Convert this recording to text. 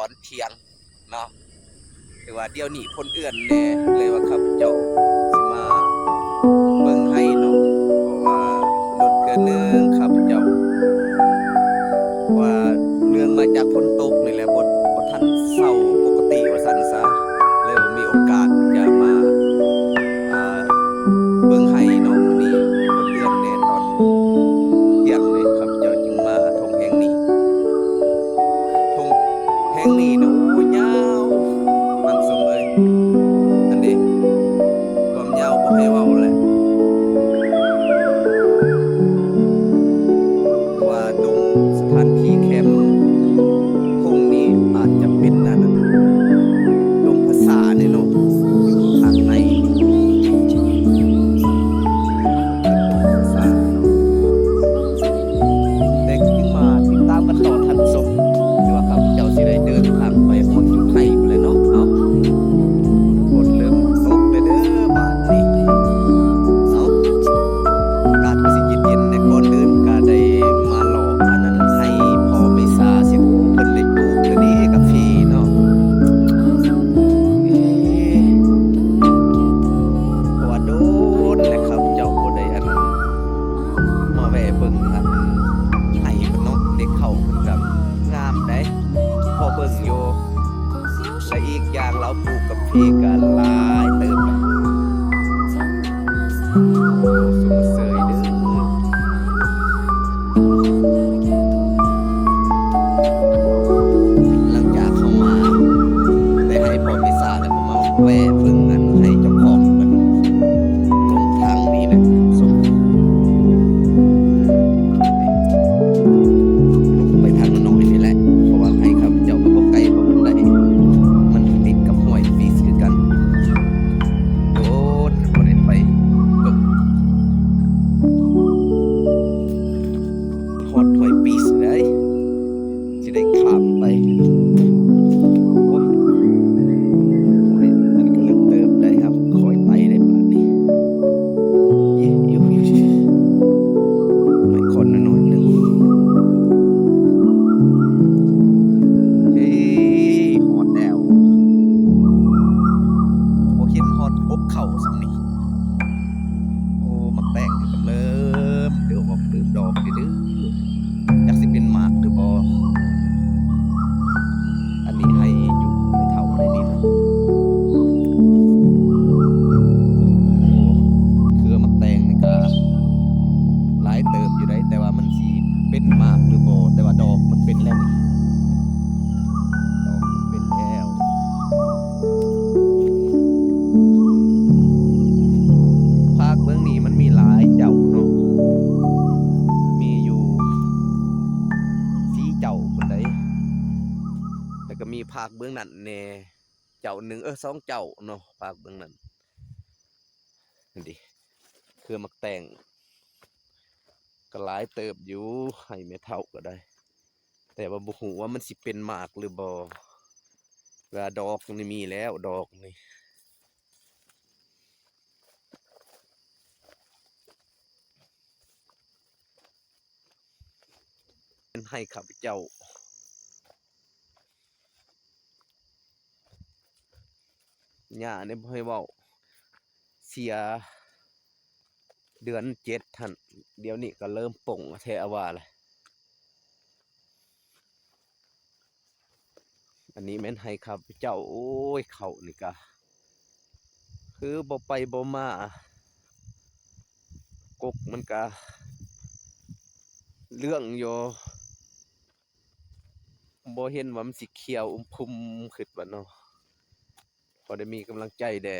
ຕອນທ່ຽງເນາະ ຫຼືວ່າດຽວນີ້ຝົນເອື້ອນແດ່ ເລີຍວ່າຂ້າພະເຈົ້າຊິມາເບິ່ງໄຮ່ເນາະ ເພາະວ່າດົນເທື່ອໜຶ່ງຂ້າພະເຈົ້າ ວ່າເນື່ອງມາຈາກຝົນຕົກນີ້ແຫຼະ ບໍ່ ບໍ່ທັນເຊົາປົກກະຕິວ່າຊັ້ນຊະ ເລີຍບໍ່ມີໂອກາດຈະມາ ອ່າ ເບິ່ງໄຮ່ເນາະ. ມື້ນີ້ຝົນເອື້ອນແດ່ຕອນທ່ຽງເລີຍ ຂ້າພະເຈົ້າຈຶ່ງມາທົ່ງແຫ່ງນີ້ ທົ່ງແຫ່ງນີ້ນະ ໂອ້ ຍາວ ທ່ານຜູ້ຊົມເອີຍ ອັນເດ ຄວາມຍາວບໍ່ໃຫ້ເວົ້າແຫຼະ ເພາະວ່າຕົງສະຖານທີ່ແຄມທົ່ງນີ້ອາດຈະເປັນອັນ ດົງຜາສາເດ້ເນາະ ຢູ່ທາງໃນ ແຕ່ກໍຍັງມາຕິດຕາມກັນຕໍ່ທ່ານຜູ້ຊົມ ທີ່ວ່າຂ້າພະເຈົ້າຊິໄດ້ເດີນທາງໄປຮອດຈຸດໄຮ່ພຸ້ນແຫຼະເນາະ. ເອົາ ຝົນເລີ່ມຕົກແລ້ວເດີບາດນີ້ ເອົາ ອາກາດກໍຊິເຢັນໆ ແຕ່ກ່ອນອື່ນກໍໄດ້ມາເລາະອັນນັ້ນໄຮ່ພໍ່ເມສາຊິ ໂອ້ ເພິ່ນໄດ້ປູກແລ້ວເດ້ກາເຟເນາະ. ເອີ ເພາະວ່າດົນແລ້ວຂ້າພະເຈົ້າບໍ່ໄດ້ອັນ ມາແວ່ເບິ່ງອັນໄຮ່ເພິ່ນເນາະ ເດັກເຂົ້າເພິ່ນກໍງາມໄດ໋ ພໍເບິ່ງຢູ່ ແລະ ອີກຢ່າງລາວປູກກາເຟກໍຫຼາຍເຕີບແລ້ວ ໂອ້ ຊົມເຊີຍເດີ. ຫຼັງຈາກເຮົາມາໄດ້ໄຮ່ພໍ່ເມສາແລ້ວ ມາແວ່ເບິ່ງອັນໄຮ່ເຈົ້າຂອງເພິ່ນ ລົງທາງນີ້ແຫຼະ ສົມ ລົງໄປທາງນ້ອຍໆນີ້ແຫຼະ ເພາະວ່າໄຮ່ຂ້າພະເຈົ້າກໍບໍ່ໄກບໍ່ປານໃດ ມັນຕິດກັບຫ້ວຍປີສຄືກັນ ໂດນບໍ່ໄດ້ໄປເບິ່ງ ຮອດຫ້ວຍປີສເລີຍ ຊິໄດ້ຂ້າມໄປ ໂອ້ຍ ອັນນີ້ກໍເລິກເຕີບໄດ໋ ຫາກຄ່ອຍໄຕ່ໄດ້ບາດນີ້ ເອີ ເອີ ເອີ ໄມ້ຂອນໜ້ອຍໜຶ່ງ ເອີ ຮອດແລ້ວ ບໍ່ເຫັນຮອດກົກເຂົ້າສ່ຳນີ້ ໂອ້ ໝາກແຕງກຳລັງເລີ່ມ ເລີ່ມອອກ ເລີ່ມດອກເດີ ຈັກຊິເປັນໝາກຫຼືບໍ່ ອັນນີ້ໄຮ່ຢູ່ໄຮ່ເຖົ້າໄຮ່ນີ້ນະ ໂອ້ ເຄືອໝາກແຕງນີ້ກະຫຼາຍເຕີບຢູ່ໄດ໋ ແຕ່ວ່າມັນຊິເປັນໝາກຫຼືບໍ່ ແຕ່ວ່າດອກມັນເປັນແລ້ວນີ້ ດອກມັນເປັນແລ້ວ. ພາກເບື້ອງນີ້ມັນມີຫຼາຍເຈົ້າເນາະ ມີຢູ່ສີ່ເຈົ້າພຸ້ນໃດ໋ ແລ້ວກໍມີພາກເບື້ອງນັ້ນແດ່ເຈົ້າໜຶ່ງ ເອີ ສອງເຈົ້າເນາະ ພາກເບື້ອງນັ້ນ ຫັ້ນເດ ເຄືອໝາກແຕງກໍຫຼາຍເຕີບຢູ່ ໄຮ່ແມ່ເຖົ້າກໍໄດ້ ແຕ່ວ່າບໍ່ຮູ້ວ່າມັນຊິເປັນໝາກຫຼືບໍ່ ວ່າດອກນີ້ມີແລ້ວ ດອກນີ້ ເປັນໄຮ່ຂ້າພະເຈົ້າ ຫຍ້ານີ້ບໍ່ໃຫ້ເວົ້າ ເສຍເດືອນເຈັດຫັ້ນ ດຽວນີ້ກໍເລີ່ມປົ່ງແທ້ວ່າລະ ອັນນີ້ແມ່ນໄຮ່ຂ້າພະເຈົ້າ ໂອ້ຍ ເຂົ້ານີ້ກະຄືບໍ່ໄປບໍ່ມາ ກົກມັນກະເຫຼືອງຢູ່ ບໍ່ເຫັນວ່າມັນຊິຂຽວອຸ້ມພຸ້ມ ຄິດວ່າເນາະ ພໍໄດ້ມີກຳລັງໃຈແດ່